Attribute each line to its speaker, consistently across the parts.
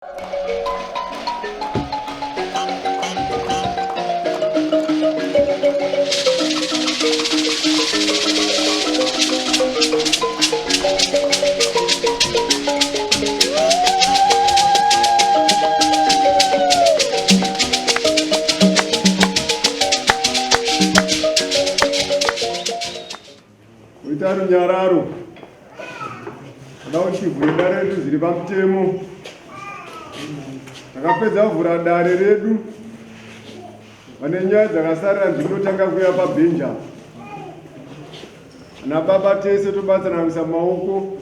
Speaker 1: Kuita runyararo kuda kuti dare redu zviri pamutemo. Takapedza kuvhura dare redu, vane nyaya dzakasarira ndinotanga kuya pabhenji apa. Ana baba tese tobatsana kuisa maoko,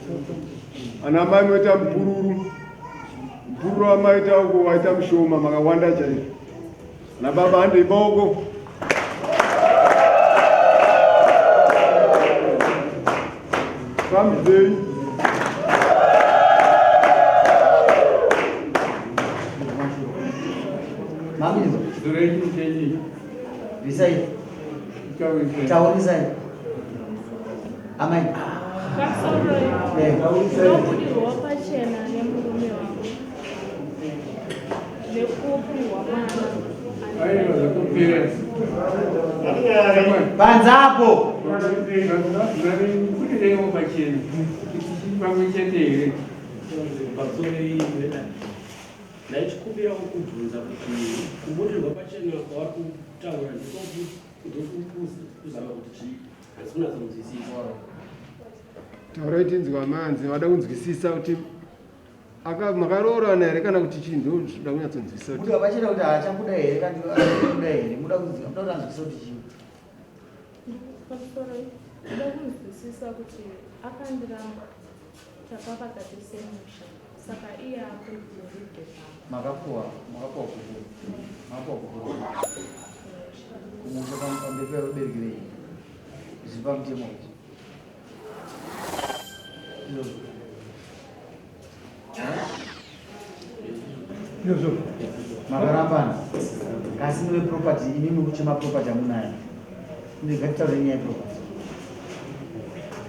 Speaker 1: ana mai moita mupururu, mupururu wamaita uko waita mushoma, makawanda chaizvo. Ana baba handei maoko. Fambidzei.
Speaker 2: Taurisai. Amai.
Speaker 3: Ndinobudirwa pachena nemurume wangu nekupihwa mwana.
Speaker 2: Panzapo.
Speaker 4: Pamwe chete here?
Speaker 5: Ndaichikumbirawo kubvunza kuti kubudirwa pachena kwavari kutaura ndikokuzama kuti chii? Handisi kunyatsonzwisisa.
Speaker 1: Taurai tinzwe amanzi vada kunzwisisa kuti makaroorana here kana kuti chii, ndoda kunyatsonzwisisa
Speaker 2: kuti Budirwa pachena kuti haachakuda here kana kuti here? Muda kunzwa, muda kuti anzwisise kuti chii?
Speaker 3: Pamusoro, ndoda kunzwisisa kuti akandiramba takavaka tese musha, saka iye akundibve pamba.
Speaker 2: Makapuwa, makapuwa kukuru. Makapuwa kukuru. Kumusha pamberi pevabereki venyu. Zviri pamutemo izvi. Izvozvo. Izvozvo. Makarambana. Kasi mune property, imi muri kuchema property yamunayo. Ngatitaure nyaya yeproperty.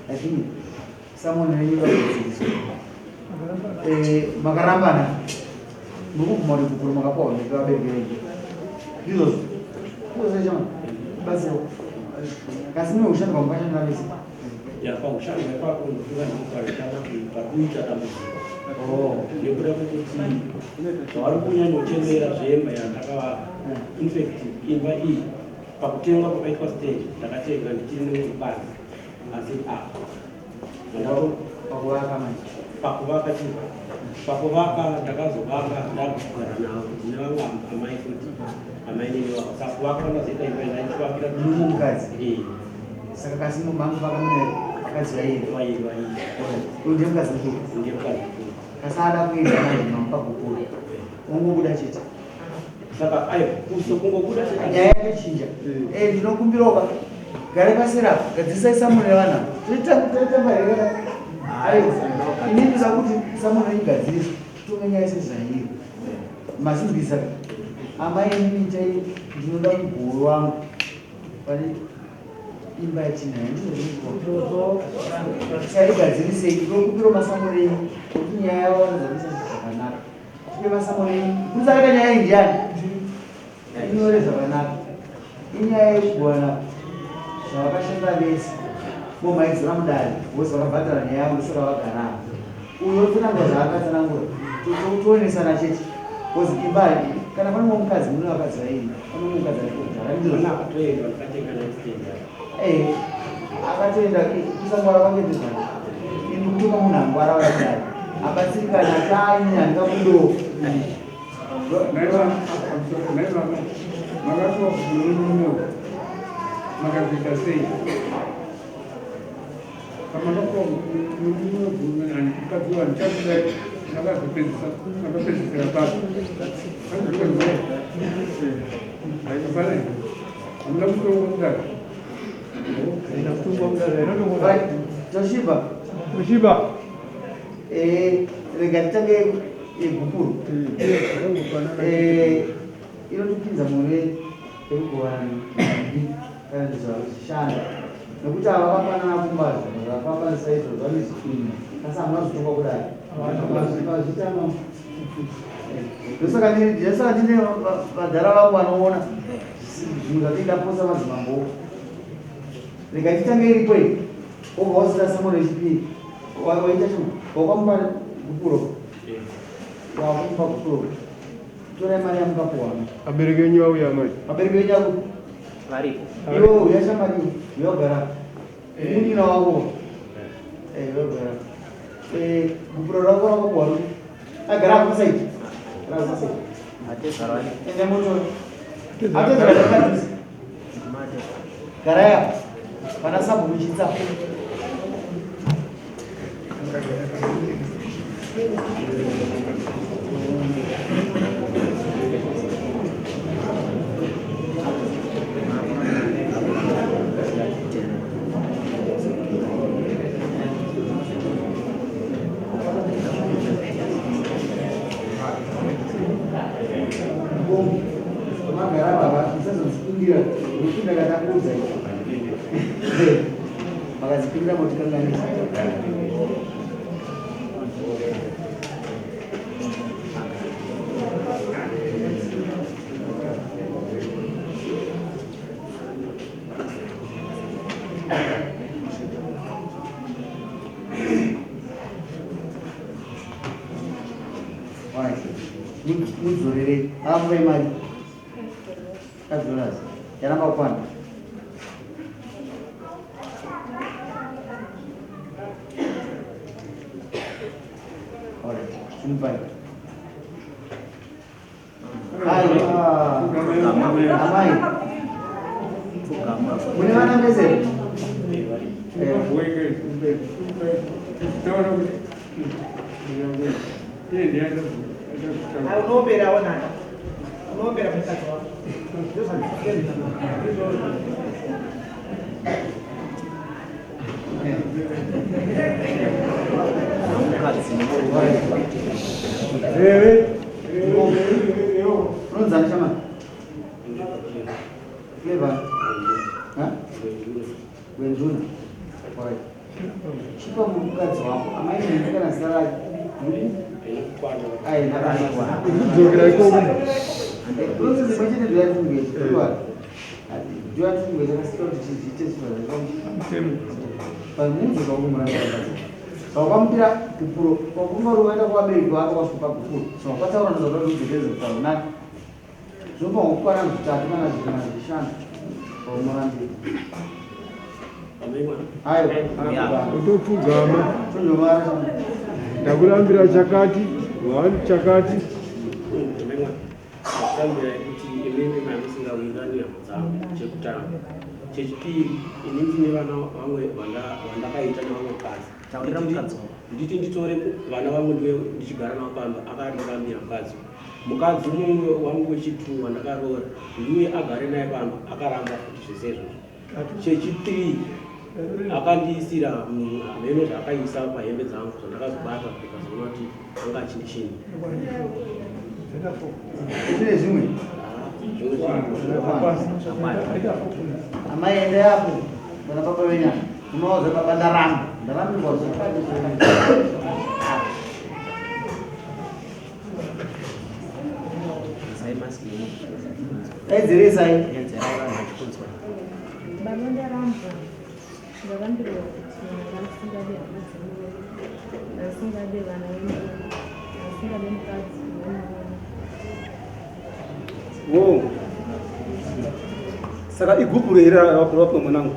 Speaker 2: I think someone wenyu vakadzidziswa. Eh, makarambana. Muri kubvuma kuti gupuro makapuwa pamberi pevabereki venyu. Ndizvozvo. Ndizvozvo chama. Batsiro. Kasi mune ushandi hwamukashandira mese.
Speaker 5: Ya, paushandi ipapo ndofunga ndipo paritanga parikuita dambudziko. Nekuda kwekuti zvavari kunyanyochemera zvemba yandakavaka. In fact, imba iyi pakutengwa kwakaitwa stand ndakatenga ndichiri nemukadzi asi apa
Speaker 2: Pakuvaka manje.
Speaker 5: Pakuvaka chii? Pakuvaka ndakazovaka ndakugara navo ndine vamwe amai futi amai neni vavo. Saka kuvaka kwandakazoita imba ndaichivakira
Speaker 2: mukadzi.
Speaker 5: Eh.
Speaker 2: Saka kasi mangu vaka mune vakadzi vairi.
Speaker 5: Vairi vairi.
Speaker 2: Uyu ndiye mukadzi mukuru.
Speaker 5: Ndiye mukadzi mukuru.
Speaker 2: Kasi ada kuenda manje mamupa gupuro. Ongobuda chete.
Speaker 5: Saka aiwa kuso kungobuda chete.
Speaker 2: Nyaya yakachinja. Eh, ndinokumbirawo ba. Gare pasera apa, gadzirisai samoni yevana. Toita toita mari kana. Aiwa. Ini ndinoda kuti samoni igadziriswe. Titonge nyaya sezvairi. Mazvinzwisa. Amai inini itai ndinoda mugove wangu. Pane imba yatinayo ndizvo saigadzirisei ndinokumbira masamoni enyu kuti nyaya yavo vanozamisa zvakanaka. Tipe masamoni enyu. Musakaita nyaya iyi ndiani? Inyore zvakanaka. Inyaya yekugowana zvavakashanda vese. Momhaidzira mudare vose vakabhadhara nyaya yavo ndosaka vagara apa. Uyo otsanangura zvaakatsanangura. Toonesana chete. Because imba kana pane mumwe mukadzi mune vakadzi vairi. Pane mumwe mukadzi ariko kudhara. Ndizvo.
Speaker 5: Mwana akatoenda ndakatenga naye stand yake.
Speaker 2: Eh, akatoenda kusangwara kwake ndizvake. Ini kutonga munhu angwara wakadai. Abatsirikana tani handingakudo.
Speaker 4: Makasuwa murume makazoita sei? Pamakapuwa murume mukadzi wandichakudai makazopedzisa makapedzisira papi? Hapana. Hamuna kutongwa mudare.
Speaker 2: Right, Toshiba.
Speaker 1: Toshiba.
Speaker 2: Eh, rega titange yegupuro. Eh, inotipinza mune yekugovana nhumbi kana kuti zvishanda nekuti ava vakafanana kumba zvinhu zvakafamba saizvo zvanozi asi hamuna kuzotongwa kudai. Mazvitama. Ndosaka ndine vadhara vangu vanoona zvinhu zvatinoita posa madzimambo. Rega titange iripo iyi. Wobva wasita samoni yechipiri. Waita chimwe. Wakamupa gupuro. Wakupa gupuro. Torai mari yamukapuwa.
Speaker 1: Abereki enyu auya amai.
Speaker 2: Abereki enyu ako.
Speaker 6: Varipo.
Speaker 2: Iwe uya shamari uya ugara. Munin'ina wako. Eh, uya ugara. Eh, gupuro rako rakapuwa. Agara apo side. Gara apo side.
Speaker 6: Atezvara varipo.
Speaker 2: Ende moto. Atezvara padhuze. Garai apo. Pana sabhuku chitsa. Magara baba, musazozvipindira. Unopinda kana kuudza iwe. Makazipindira motikanganisa. Alright. Mudzorere amupe mari. $5. Yaramba kukwana. Alright. Chimupai. Aiwa. Amai. Mune vana mese?
Speaker 7: Unoombera onana. Unoombera mukadzi wako.
Speaker 2: Unonzani chama? Clever. Ha? Wenduna. Alright. Chipa mukadzi wako. Amai ndini kana zita rake. Ai, ndakakwana.
Speaker 1: Kudzokera ikoko.
Speaker 2: Process imwe chete ndoyatifunge. Ndoyatifunge chakasika kuti chiite
Speaker 4: Mutemo.
Speaker 2: Pamudzoka kumuranda. Saka gupuro, wakunga uri waenda kuvabereki vako wasvika gupuro. Saka kwataura ndozvatoda kuti udzokereze kutaura nani. Zvinofanirwa kukwana zvitatu kana zvina zvishanu. Paumurambira. Aiwa.
Speaker 1: Utopfugama.
Speaker 2: Tonyomara.
Speaker 1: Ndakurambira chakati, one chakati.
Speaker 5: Ndakurambira kuti imimi mamusingawirani hama dzangu chekutanga. Chechipiri, ini ndine vana vamwe vandakaita nevamwe mukadzi.
Speaker 6: Taurira mukadzi wako.
Speaker 5: Nditi nditore vana vangu ndiwe ndichigara navo pamba, akandirambira mukadzi. Mukadzi umwe wangu wechitu wandakaroora ndiuye agare naye pamba, akaramba kuti zvese izvozvo. Chechitiri, akandiisira hameno zvaakaisa pahembe dzangu zvandakazobata ndikazoona kuti anga achindishinha.
Speaker 2: Zvine zvimwe. Amai endai apo vana baba venyu unovaudza baba ndaramba. Ndarambirwa zvakati zvakati.
Speaker 6: Isai mask yenyu.
Speaker 2: Daidzirisai.
Speaker 6: Edzerai vanhu vachikunzwa.
Speaker 3: Baba ndarambwa. Ndarambirwa kuti ndandisingade hama dzemurume. Ndandisingade vana vemurume. Ndandisingade mukadzi wemurume.
Speaker 8: Wo. Saka igupuro here rawapiwa mwanangu?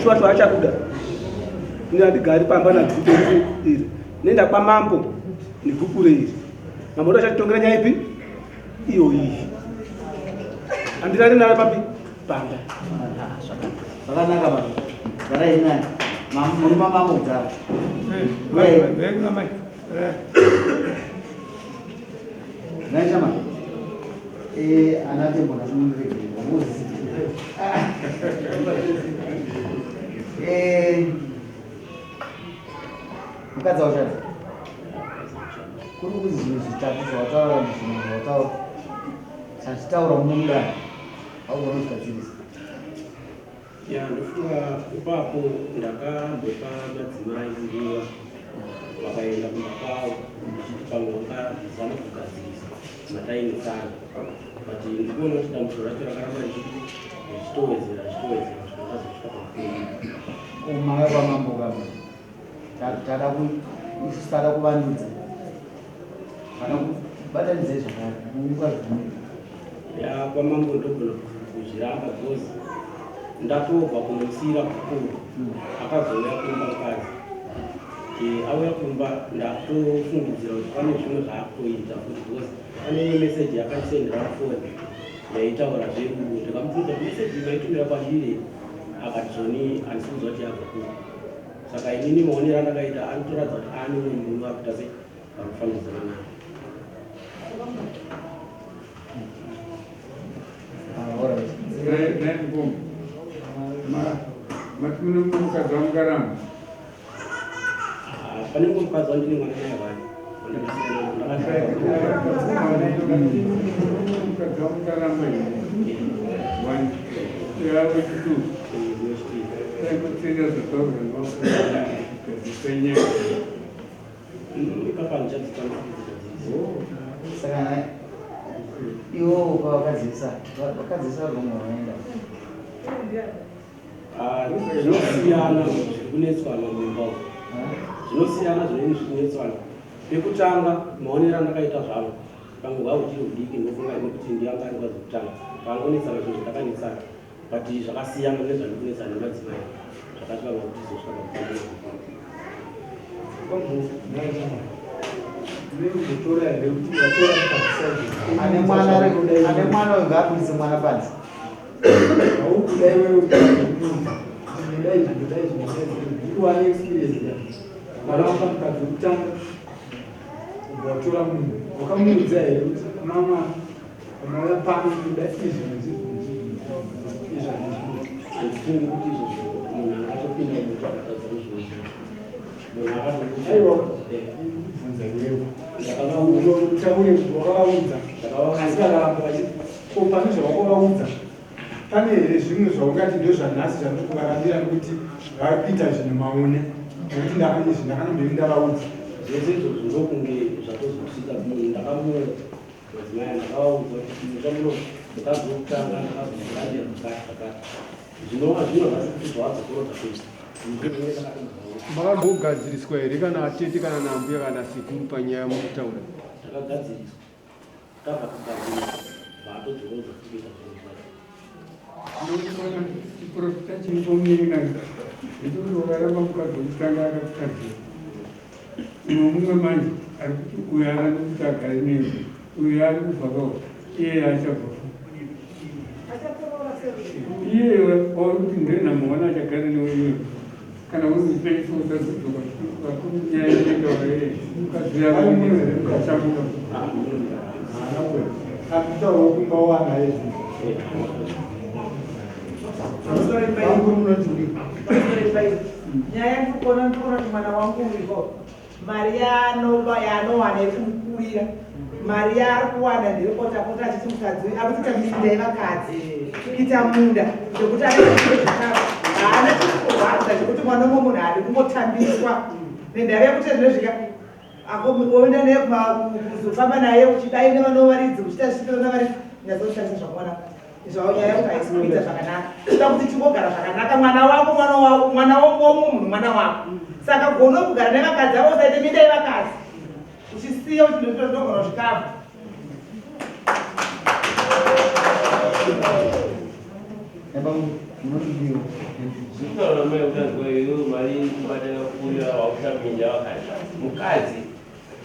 Speaker 8: Shuwa shuwa achakuda. Ini handigari pamba nagupe iri. Nenda kwamambo negupuro iri. Mambo ndo achatitongera nyaya ipi? Iyo iyi. Handirari nayo papi? Pamba.
Speaker 2: Zvakanaka baba. Garai naye. Murume mambo kudhara. Nhai chama. Eh, ana tembo ndasumuregerera. Moses. Eh. Mukadzi wauchada. Kuri kuzi zvinhu zvitatu zvawataura zvinhu zvawataura. Sachitaura mumudana. Haugona kuzvigadzirisa.
Speaker 5: Ya, ndofunga ipapo ndakambopa madzimai nguva vakaenda kumba kwavo ndichiti pamwe vangazama kugadzirisa. Matainetsana, but ndikuona kuti dambudziko racho rakaramba richitowedzera, richitowedzera kusvika tazosvika pakupera.
Speaker 2: Kumauya kwamambo kama tada isu tada kuvandudza kana kubatanidzai zvakare mungazvibvumira.
Speaker 5: Ya, kwamambo ndogona kuzviramba because ndatobva kunosiyira kukuru. Akazouya kumba mukadzi. Auya kumba, ndakutofungidzira kuti pane zvimwe zvaakutoita futi, because pane imwe meseji yakandisendera pafoni yaitaura zverudo. Ndikamubvunza kuti meseji maitumira kwandiri, akati zvoni handisi kuziva kuti yabva kupi. Saka inini maonero andakaita, ari kutoratidza kuti aane umwe murume ari kuita sei, vari kufambidzana naye.
Speaker 2: Ah, alright.
Speaker 4: Mati mune mumwe mukadzi wamukaramba?
Speaker 5: Ah, pane mumwe mukadzi wandine mwana naye wani.
Speaker 4: Mukadzi wamukaramba one, yawechitu taikutsira zvataurwa nevakugadzisa nyaya.
Speaker 5: Ipapa handichadzikwanisa kudzigadzirisa.
Speaker 2: Saka iwo pavakadzisa, vakadzisa rumwe rwunoenda.
Speaker 5: Ah, zvinosiyana zviri kunetswana mumba umu. Zvinosiyana zvinenge zvichinetswana. Pekutanga, maonero andakaita zvangu, pamwe hwa huchiri hudiki, ndofunga nekuti ndiyanga ari mukadzi wekutanga, tangonetsana zvinhu zvatakanetsana, but zvakasiyana nezvandiri kunetsana nemadzimai zvakasvika pakuti tizosvika pakutanga.
Speaker 2: Ane mwana, ane mwana uyu ngaabudise mwana panze.
Speaker 1: Haukuda iwewe ndinoda izvi, ndinoda izvi, ndinoda izvi. Wane experience ya waramba mukadzi wekutanga, ubva watora munhu, wakamuudza here kuti mama unauya pano ndinoda izvi nezvizvi nezvizvi izvi handizvidi?
Speaker 5: Handifungi kuti izvozvo munhu angatopinda muti akatadza kuzviudza munhu.
Speaker 1: Aiwa.
Speaker 5: Akatobvunza.
Speaker 1: Kubvunza iwewe utaure, wakavaudza asi vakaramba vachi ko pane zvawakavaudza, pane here zvimwe zvaungati ndozvanhasi zvandiri kuvarambira nekuti vari kuita zvinhu maune, nekuti izvi ndakanomberi ndavaudza?
Speaker 5: Zvese izvozvo ndokunge zvatozosvika munhu. Ndakamu madzimai ndakavaudza kuti musha muno mukadzi wekutanga ndakazomurambira mukati zvakati, zvinova zvinova kuti zvawadzokorodza kuita.
Speaker 1: Makambogadziriswa here kana atete kana nambuya kana sekuru panyaya yamukutaura?
Speaker 5: Takagadziriswa. Tabva kugadzirisa, vaatodzorodza futi kuita zvinhu zvacho.
Speaker 4: Ndokuona chiprofita chiripo munin'ina ndechekuti wakaramba mukadzi wekutanga akakutadzira, umwe mumwe manje ari kuti uyu arani kuti agare newe, uyu ari kubva kawo, iyeye achabva fu iyeye wauri kuti ndenhamo wana achagara newe iwewe kana uri upenyu fo usazodzoka vakuru nyaya inoitaura iye mukadzi yachamuka.
Speaker 1: Akutaurawo kumba wanaye zvinhu. Bamukuru munoti kudii?
Speaker 7: Nyaya ndikuona, ndikuona kuti mwana wangu uriko, mari yaanoba yaanowana yekumukurira, mari yaari kuwana ndeyekota pota achiti mukadzi uyu akutoita minda yevakadzi, kuita munda zvekuti anezvikafu haana. Chiri kurwadza chekuti mwana umwe munhu haadi kungotambiswa nendava yekuti zvinozvika oenda naye kuzofamba naye uchidai nevanovaridzi uchiita zvichitira navaridzi nyatsokushandisa zvakuwana zvaunyaya kuti haisi kuita zvakanaka. Toda kuti tingogara zvakanaka. Mwana wako, mwana wako, mwana womumwe munhu mwana wako. Saka gono kugara nevakadzi avo, usaite minda yevakadzi uchisiya kuti ndogona zvikafu.
Speaker 2: Munodidiwo?
Speaker 9: Zvekutaura mai kutanzwa iyoyo mari kubata kurira wakushaminda vakadzi, mukadzi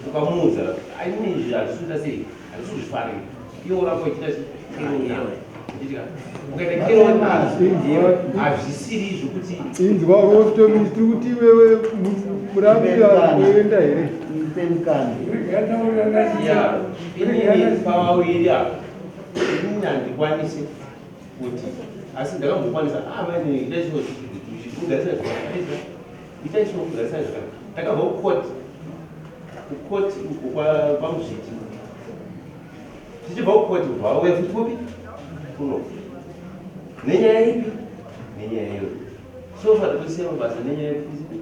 Speaker 9: ukamuudza aini izvi hazvisi kuita sei, handisi kuzvifarira, iwe uramba uchiita chitika ukaita kero hazvisiri zvokuti
Speaker 1: Inzwa rotomi, tiri kuti iwewe murambira kuenda here?
Speaker 2: Mpe mukana.
Speaker 9: Ya, inini pavaviri apa inini handikwanisi kuti, asi ndakambokwanisa amaine ita chikugarisana zvakanaka, ita chinokugarisana zvakanaka. Takabva kukoti, kukoti uko kwaMuzviti, tichibva kukoti kubva vauya futi kupi kuno nenyaya ipi, nenyaya iyoyo. So far tikusiya mabasa nenyaya yefuti.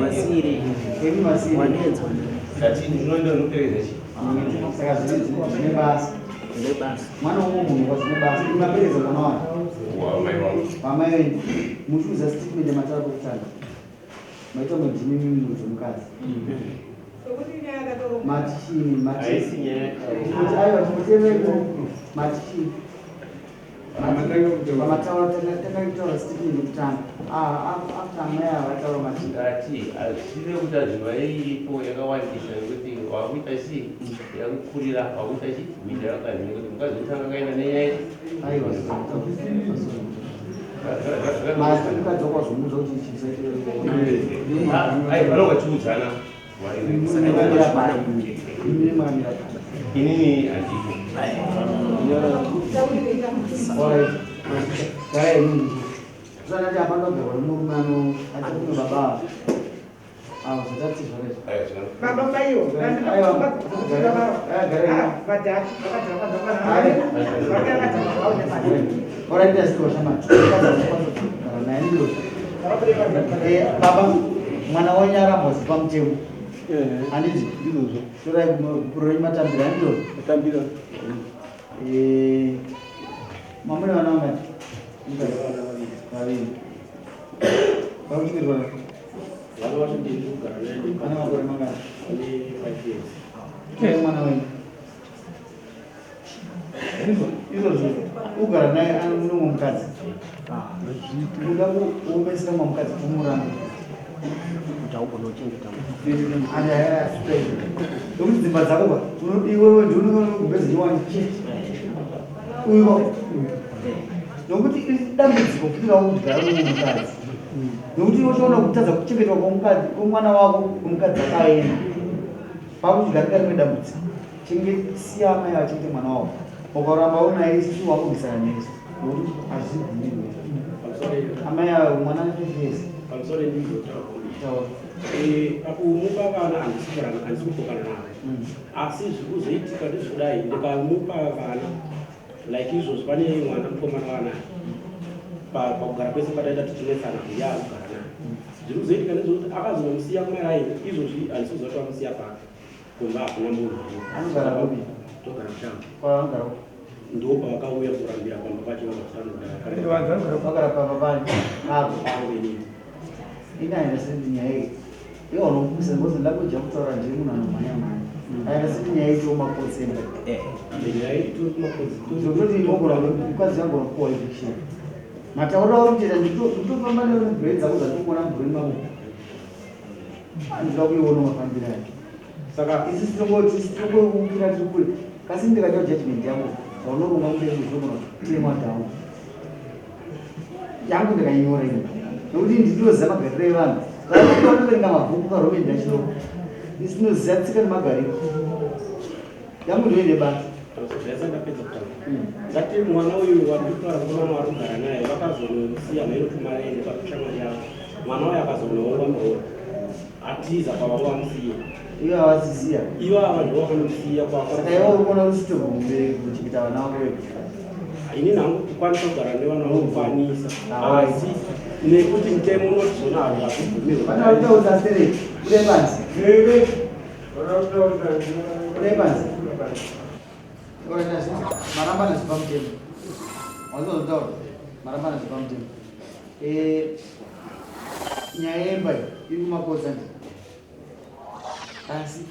Speaker 6: Wasiri.
Speaker 2: Emi masiri.
Speaker 6: Wanetswa.
Speaker 9: Ndati ndinoenda ndinoperekedza chi.
Speaker 2: Saka zvine basa. Mwana womwe munhu kwa zvine basa. Unaperekedza mwana wako.
Speaker 9: Wamai wangu.
Speaker 2: Pamai venyu. Muchiudza statement yamataura pekutanga. Maita mudhimi mimi mudzi mukadzi. Mati chii mati.
Speaker 9: Haisi nyaya.
Speaker 2: Kuti aiwa tinoteerera mati chii. Pamataura takataura statement yekutanga. Ah, after amai ava vataura mati.
Speaker 9: Ndati hazvisive kuti azviva iripo yakawandisa nekuti wakuita chii yakukurira wakuita chii kuita vakadzi nekuti mukadzi wekutanga akaenda nenyaya
Speaker 2: Aiwa. Mati mukadzi wako wazomuudza kuti ichi chisaite.
Speaker 9: Vanonga vachiudzana.
Speaker 2: Imi makamira pano.
Speaker 9: Inini handipo.
Speaker 2: Alright. Garai inini. Zvanati apa ndogarwa nemurume ano ati kune baba ava. Avo zvatati zvakaizvo.
Speaker 7: Baba maiwo
Speaker 2: Alright, ndasitiwa shamani. Kugara naye ndiro. Baba, mwana wenyu aramba zipa mutemo. Handiti?
Speaker 8: Ndizvozvo.
Speaker 2: Torai gupuro renyu matambira handizvo?
Speaker 8: Matambira.
Speaker 2: Mamune vana vangani? Vaviri. Vakuchengeta vana?
Speaker 5: Vana vacho ndiri kugara naye.
Speaker 2: Vana makore mangani?
Speaker 5: Vane 5 years.
Speaker 2: Torai mwana wenyu. Izvozvo ugara naye munomwe mukadzi. Uda kuomesera mumwe mukadzi kumuramba. Nokuti dzimba dzako ba iwewe ndiunogubhezi nyowani chete. Uyo nokuti dambudziko kuti raugara mumwe mukadzi. Nokuti iwe uchiona kutadza kuchengetwa kwomukadzi kwomwana wako kwomukadzi akaenda. Pakuchigarika rimwe dambudziko. Siya amai vachengete mwana wavo. Ukaramba unaye isusu wakurwisana nesu. Nokuti hazvibvumirwi. Amai ava mwana ane 5 years.
Speaker 5: Pamusoro ndizvotaura. Pakumupa vana handisi kupokana navo. Asi zviri kuzoitika ndezvekudai ndikamupa vana like izvozvi pane mwana mukomana wanaye. Pakugara kwese kwataita tichinetsana ndiye ari kugara naye. Zviri kuzoitika ndezvekuti akazomusiya kumaraini izvozvi handisi kuziva kuti vamusiya papi. Kumba hakuna munhu.
Speaker 2: Anogara kupi?
Speaker 5: Togara mushango.
Speaker 2: Kwaanogara kupi?
Speaker 5: Ndo pavakauya kurambira pamba pacho vakati
Speaker 2: Vagara pamba pani? Apo.
Speaker 5: Pangu inini.
Speaker 2: Ini handasindi nyaya iyi. Iwe unokumisa ngozi ndakuja kutaura ndiye munhu anomhanya mhanya. Handasindi nyaya iyi tomakotsenda.
Speaker 5: Nyaya iyi tiri kumakodzi.
Speaker 2: Zvokutoti inogona mukadzi yangu unopuwa eviction. Matauriro auri kuita nditofamba nebrain dzako dzatikuona mubrain mako. Ndinoda kuiona mafambiro ake.
Speaker 5: Saka
Speaker 2: isi tinongoti tinongoungira tiri kure. Kasi ndikanyora judgment yangu zvaunoronga mberi zvinogona kutemwa down. Yangu ndikainyora ini. Nokuti ndinoziva magariro evanhu. Vanoverenga mabhuku kaRoman ndachiroko. Isi tinoziva tsika nemagariro. Yangu ndoine basa.
Speaker 5: Zvese ndapedza kutaura. Ndati mwana uyu wandikutaura mukomana wari kugara naye vakazomusiya mheno kumaraini pakushamwari yavo. Mwana uyu akazonoongwa muroad. Atiza pavanga vamusiya.
Speaker 2: Ivo havasisiya.
Speaker 5: Ivo ava ndivo vakanomusiya
Speaker 2: Saka iwe uri kuona kuti chitobva kuchengeta vana vako wega.
Speaker 5: Inini hangu kukwanisa kugara nevana vangu kukwanisa. Asi nekuti mutemo unoti zvona hazvibvumirwi.
Speaker 2: Vana vari kutaurisa stereki. Budai panze. Budai panze. Maramba nezvipa mutemo. Wazozotaura. Maramba nezvipa mutemo. Nyaya yemba iyi iri kumakodza ndi. Asi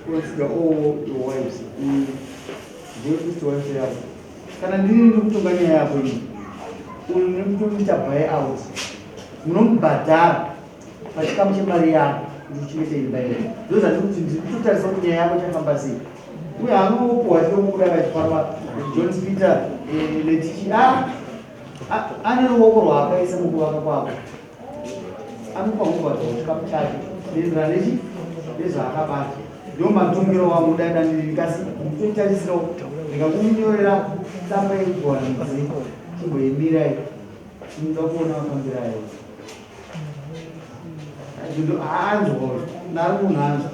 Speaker 2: consider all your wives. Ndiwe first wife yako. Kana ndini ndiri kutonga nyaya yako iyi. Uyu ndiri kutomuita buy out. Munomubhadhara pachikamu chemari yako kuti uchengete imba iyi. Ndozvandiri kuti ndiri kutotarisa kuti nyaya yako ichafamba sei. Uye anopuwa chinomubuda kachifamba John Peter Letichi ane ruoko rwaakaisa mukuvaka kwako. Anopa kubhadhara chikamu chake maererano nechi nezvaakabata. Ndo matongero wangu dai ndandiri kasi nditotarisirawo ndikakunyorera tsamba yekugowana mudzimu chimboimirai tinoda kuona mafambiro ayo. Anzwa nari munhu anzwa.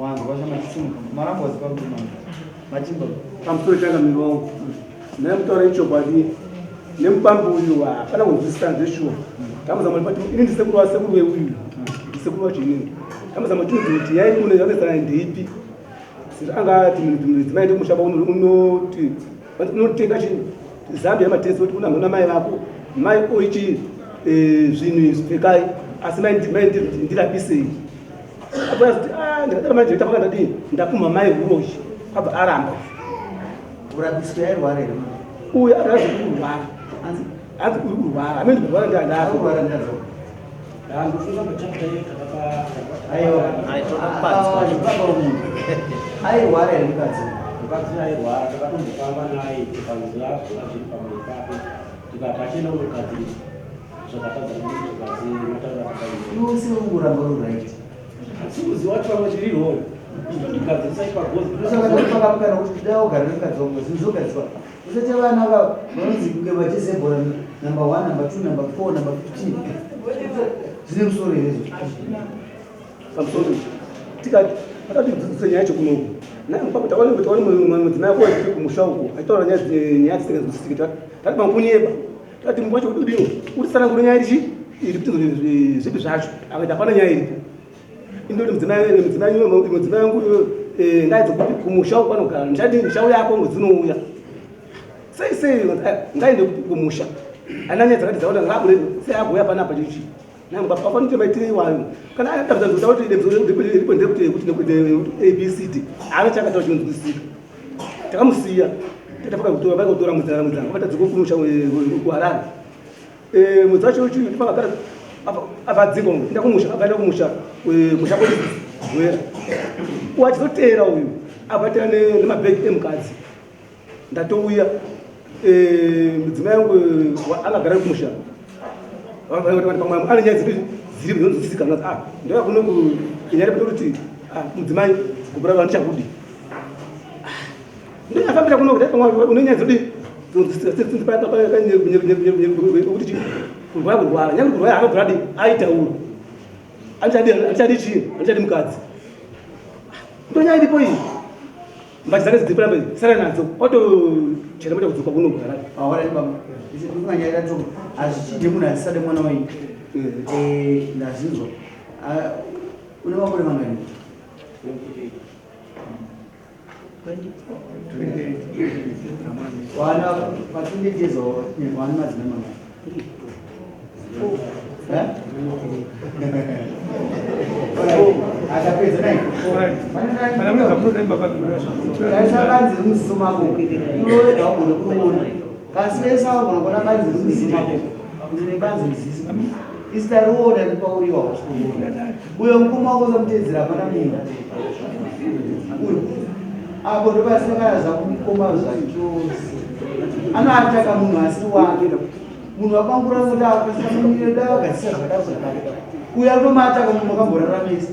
Speaker 2: Wanzwa chamachisimuka maramba wazipa kuti mama machimba
Speaker 8: Pamusoro changamiri wangu. Naye mutaura ichokwadi nemupambo uyu hapana kunzwisisa zveshuwa. Tamuzama kuti ini ndisekuru wasekuru weuyu. Ndisekuru wacho inini. Tambozama kuti kuti nyaya iri kuno yanesana ndeipi. Sezvo anga ati mudzimai ndikumusha unoti unotenga chi Zambia matesi kuti kuna mai vako mai oichi eh, zvinhu izvi pfekai asi mai ndirapisei apo azoti ah, ndakadaro manje ndapaka ndadii ndapumha mai huroyi abva aramba
Speaker 2: urapiswa yairwara here
Speaker 8: uyu arwazi kurwara hanzi uri kurwara amene kurwara
Speaker 2: ndiandakurwara airwara here mukadzi
Speaker 5: mukadzi airwara takatombofamba naye tikanzi azvona zviri pamwe pake tikati achienda kunogadzirisa zvakatadza kuti mataura
Speaker 2: akaiwe usiri kungoramba uri right
Speaker 5: asi kuziva kuti pamwe chiri wrong chitotigadzirisa ipagozi
Speaker 2: usakakamukana kuti dai wagara nemukadzi wangu zvinhu zvogadzirwa usati vana va vanonzi kunge vachizebhora number one number two number four number 15 zvine musoro here izvo
Speaker 8: pamusoro tikati akatidzidzisa nyaya yacho kunoku taone mudzimai wako wachiri kumusha uko achitaura nyaya dzisinganzwisisiki tati makunyeba tati mumwe wacho kuti udini utitsanangure nyaya irichi iri kuti zvipi zvacho akati hapana nyaya iripo indoti mudzimai wangu eh, ngaidze kupi kumusha uko anogara ndichadii ndichauya ko mwedzi unouya sei sei eh, ngaende kumusha ana nyaya dzakati dzaona ngaabude sei agouya panapa chichi nangwa pafanite maitire iwayo kana akatadza kuti ripo ndekuti kuti abcd haana chakataura chinonzwisisika takamusiya tatafaka kutora vaikutora mudzana mudzana vakatadza kumusha kuharare eh, mwedzi wacho uchi ndipakagara avadzingwa enda kumusha akaenda kumusha eh, musha kwewera wachizoteera uyu avatera nemabhegi emukadzi ndatouya eh, mudzimai wangu eh, angagara kumusha pamwe ane nyaya dziri dziri dzinonzwisisika ah ndauya kuno kunyaya kuti ah mudzimai gupura vanhu chakudi ndingafambira kuno kuti pamwe une nyaya dzodi kuti kurwara kurwara nyange kurwara anobvira adi aitaura andichadi chii andichadi mukadzi ndonyaya iripo iyi mbachi dzake dziri panapa sara nadzo otochera mota kudzoka kuno kugara
Speaker 2: aora baba isi ndikunganyaya to hazvichide munhu asisade mwana wenyu eh ndazvinzwa ah, une makore mangani wana patundejeza wana madzimai mangani Taisa banzi remuziso mako iwe wagona kuona kasi vese vagona kuona banzi remuziso mako kuti nebanzi muziso isi tariona nepauri wakuona uyo mukoma wako usamuteedzera hapana munhu uyo apo ndopasina kana zvakumukoma zvachose anoataka munhu asiri wake munhu wakangura kuti akasaamumireda zvakadaro zvakadaro uyo akutomata ka munhu wakamboraramisa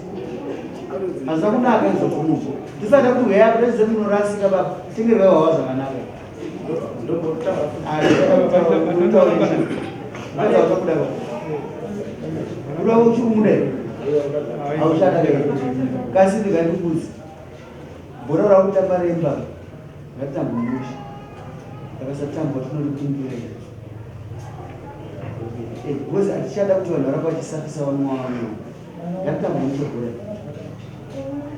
Speaker 2: hazvina kunaka izvozvo munhu tisada kuti weya kudaise munorasika baba tengerwai hwawa zvakanaka uda uchikumuda here auchada kasi ndikandikudzi bhora rakutamba remba ngatitambwe mushe Takasatambwa tinoripindura here? Eh, because hatichada kuti vanhu varamba vachisafisa vamwe wavo. Ngatitambwe mushe bhora.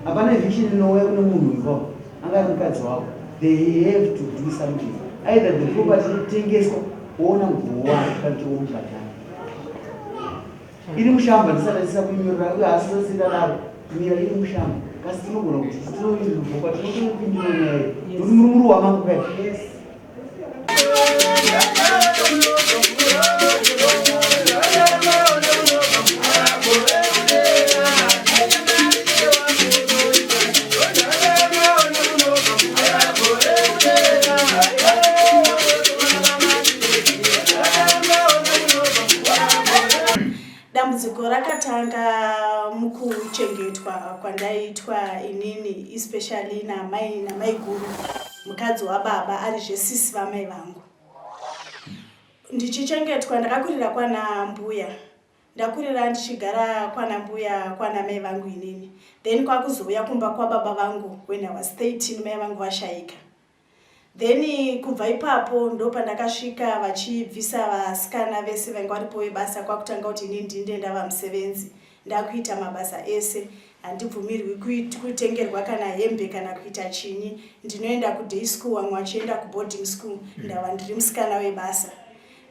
Speaker 2: Hapana eviction inouya kune munhu ipapo anga ari mukadzi wako. They have to do something. Either the property inotengeswa woona mugowo wake kana kuti womubhadhara. Iri mushamba ndisati ndisina kunyorera uye asi sasindadaro mira iri mushamba kasi tinogona kuti tinoirivhokwa tinotopindura nyaya iyi nokuti muri muri wamangu kai
Speaker 3: Dambudziko rakatanga mukuchengetwa kwandaiitwa inini especially namai namaiguru mukadzi wababa ari zvesisi vamai vangu. Ndichichengetwa ndakakurira kwana mbuya Ndakurira ndichigara kwana mbuya kwana mai vangu inini then kwakuzouya kumba kwababa vangu when I was 13 mai vangu vashaika. Then kubva ipapo ndopandakasvika vachibvisa vasikana vese vainge varipo vebasa kwakutanga kuti inini ndinde ndava musevenzi ndakuita mabasa ese. Handibvumirwi kutengerwa kana hembe kana kuita chinyi. Ndinoenda kuday school, vamwe vachienda kuboarding school. Ndava ndiri musikana webasa.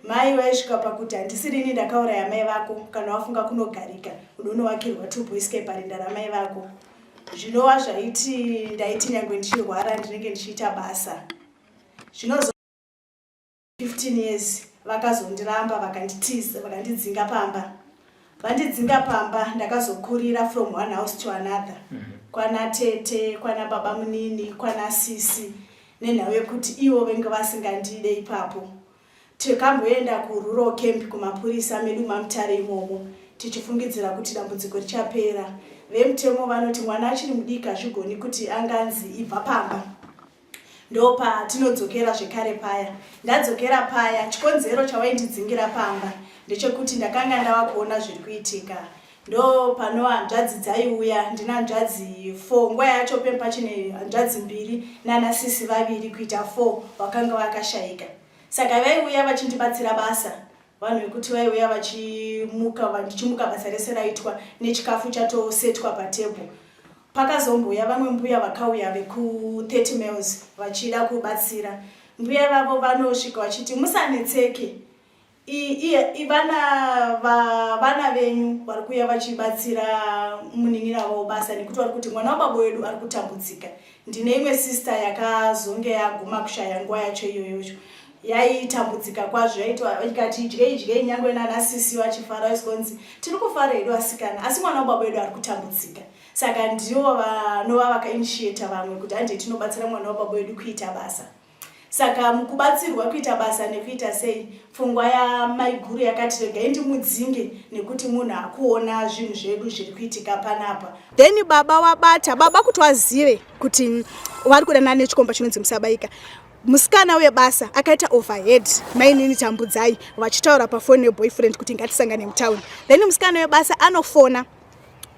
Speaker 3: Mai vaisvika pakuti handisirini ndakauraya mai vako, kana wafunga kunogarika unonovakirwa tuboyscape parinda ramai vako. Zvinova zvaiti ndaiti nyangwe ndichirwara ndinenge ndichiita basa. Zvinozo 15 years vakazondiramba, vakanditiza, vakandidzinga pamba. Vandidzinga pamba, ndakazokurira from one house to another, kwana tete, kwana baba munini, kwana sisi, nenhau yekuti ivo venge vasingandide ipapo. Tikamboenda kurural camp kumapurisa medu maMutare imomo tichifungidzira kuti dambudziko richapera. Vemutemo vanoti mwana achiri mudiki, hazvigoni kuti anganzi ibva pamba. Ndopatinodzokera zvekare paya. Ndadzokera paya, chikonzero chawaindidzingira pamba ndechekuti ndakanga ndava kuona zviri kuitika. Ndo pano hanzvadzi dzaiuya, ndina hanzvadzi 4 nguva yacho, pemba pachine hanzvadzi mbiri nana sisi vaviri, kuita 4 vakanga vakashayika. Saka vaiuya vachindibatsira basa, vanhu vekuti vaiuya vachimuka, ndichimuka basa rese raitwa nechikafu chatosetwa patebho. Pakazombouya vamwe mbuya vakauya veku30 miles vachida kubatsira. Mbuya vavo vanosvika vachiti musanetseke, vana venyu vari kuuya vachibatsira munin'ina wavo basa nekuti vari kuti mwana wababa wedu ari kutambudzika. Ndine imwe sister yakazonge yaguma kushaya nguva yacho iyoyocho, yaitambudzika kwazvo, yaitwa ikati idyei idyei, nyange nanasisi vachifara, vaisonzi tiri kufara hedu asikana, asi mwana wababa wedu ari kutambudzika. Saka ndivo vanova vakainitiata vamwe kuti handei tinobatsira mwana wababa wedu kuita basa. Saka mukubatsirwa kuita basa nekuita sei, pfungwa yamaiguru yakati regai ndimudzinge nekuti munhu akuona zvinhu zvedu zviri kuitika panapa. Then baba wabata baba kuti wazive kuti vari kudanana nechikomba chinonzi Musabaika. Musikana webasa akaita overhead mainini Tambudzai vachitaura pafoni neboyfriend kuti ngatisangane mutauni. Then musikana webasa anofona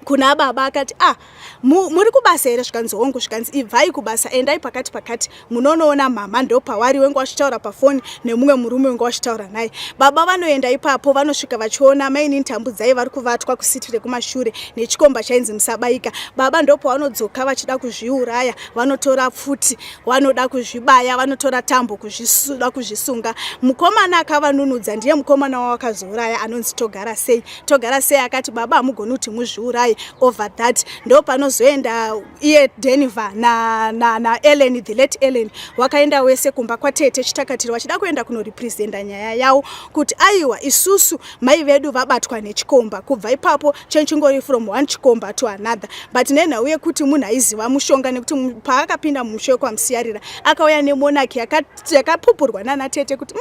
Speaker 3: kuna baba akati, ah, muri kubasa here? Zvikanzi hongu. Zvikanzi ibvai kubasa, endai pakati pakati munonoona mama, ndopawari wenge wachitaura pafoni nemumwe murume wenge wachitaura naye. Baba vanoenda ipapo, vanosvika vachiona mainini Tambudzai vari kuvatwa kusiti rekumashure nechikomba chainzi Musabaika. Baba ndopavanodzoka vachida kuzviuraya, vanotora pfuti vanoda kuzvibaya, vanotora tambo kuzvisuda kuzvisunga. Mukomana akavanunudza ndiye mukomana wawakazouraya anonzi Togara Sei. Togara Sei akati baba hamugoni kuti muzviuraye over that. Ndo panozoenda iye Denver naEllen na, na the late Ellen, wakaenda wese kumba kwatete Chitakatiro vachida kuenda kunorepresenta nyaya yavo kuti aiwa, isusu mai vedu vabatwa nechikomba. Kubva ipapo chenchingori from one chikomba to another, but nenhau yekuti munhu aiziva mushonga, nekuti paakapinda mumusha wekwaMusiyarira akauya nemonarchy yakapupurwa nana tete kuti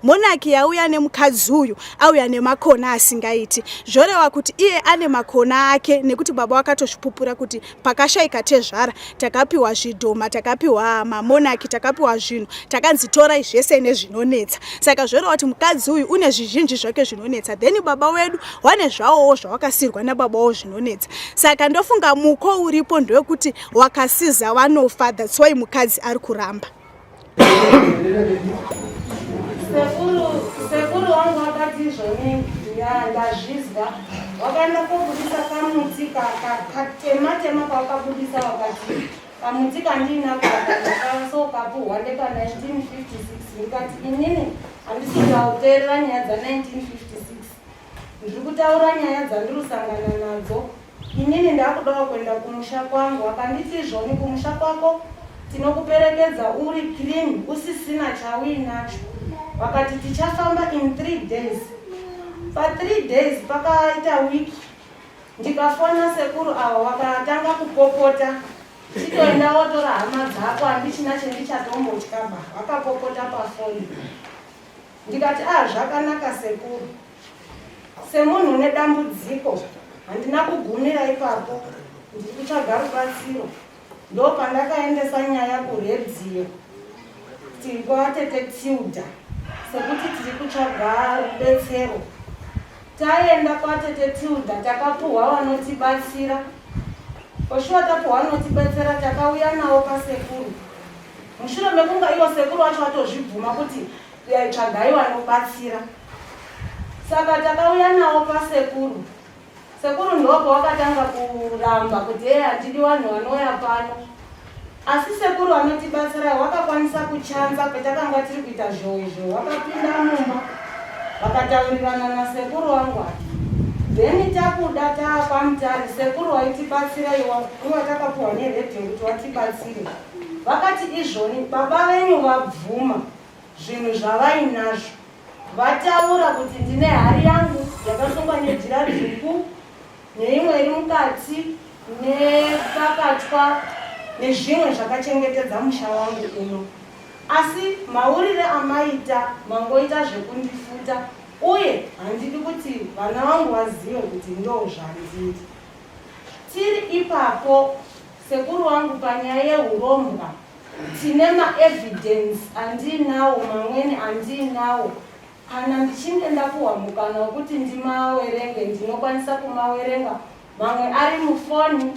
Speaker 3: monarchy yauya nemukadzi uyu auya nemakona asingaiti, zvoreva kuti iye ane makona ake, nekuti baba vakatozvipupura kuti pakashayika tezvara takapiwa zvidhoma, takapiwa mamonarchy, takapiwa zvinhu, takanzi torai zvese nezvinonetsa. Saka zvoreva kuti mukadzi uyu une zvizhinji zvake zvinonetsa. Then baba wedu wane zvavowo zvawakasirwa nababa wavo zvinonetsa. Saka ndofunga muko uripo ndewekuti wakasiza vanofa. That's why mukadzi ari kuramba.
Speaker 10: Sekuru wangu wakati izvoni ndazvizwa, wakaenda kobudisa kamuti katema tema. Kawakabudisa wakati kamuti kandiinako ndakasokapuhwa ndeka 1956. Ndikati inini handisi kuteerera nyaya dza 1956, ndiri kutaura nyaya dzandiri kusangana nadzo. Inini ndakudawo kuenda kumusha kwangu. Akanditi izvoni kumusha kwako tinokuperekedza uri clean, usisina chauinacho. Vakati tichafamba in 3 days. Pa3 days pakaita wiki, ndikafona sekuru ava, vakatanga kupopota, chitoenda wotora hama dzako, handichina chendichatombotyaba. Vakapopota pafoni. Ndikati a ah, zvakanaka sekuru. Semunhu une dambudziko handina kugumira ipapo, ndiri kutsvaga rubatsiro. Ndo pandakaendesa nyaya kuredhiyo kwatete Tilda sekuti tiri kutsvaga rubetsero. Taenda kwatete Tilda, takapuhwa vanotibatsira. Oshuwa tapuhwa vanotibatsira, takauya nawo pasekuru mushure mekunga ivo sekuru vacho vatozvibvuma kuti tsvagai vanobatsira. Saka takauya nawo pasekuru. Sekuru ndopo wakatanga kuramba kuti ee handidi vanhu vanouya pano. Asi sekuru vanotibatsira wakakwanisa kuchanza petakanga tiri kuita zhowe zhowe wakapinda mumba vakataurirana nasekuru wangu ati then takuda taakwamutare sekuru waitibatsira iwa uye watakapuhwa neredhiyo kuti watibatsire vakati izvoni baba venyu vabvuma zvinhu zvavainazvo vataura kuti ndine hari yangu yakasungwa nejira dzvuku neimwe iri mukati nepakatwa nezvimwe zvakachengetedza musha wangu uno asi maurire amaita mangoita zvekundifuta uye handidi kuti vana vangu vazive kuti ndo zvandiri tiri ipapo sekuru wangu panyaya yeurombwa tine maevidence andiinawo mamweni andiinawo kana ndichinge ndapuhwa mukana wekuti ndimawerenge ndinokwanisa kumawerenga mamwe ari mufoni.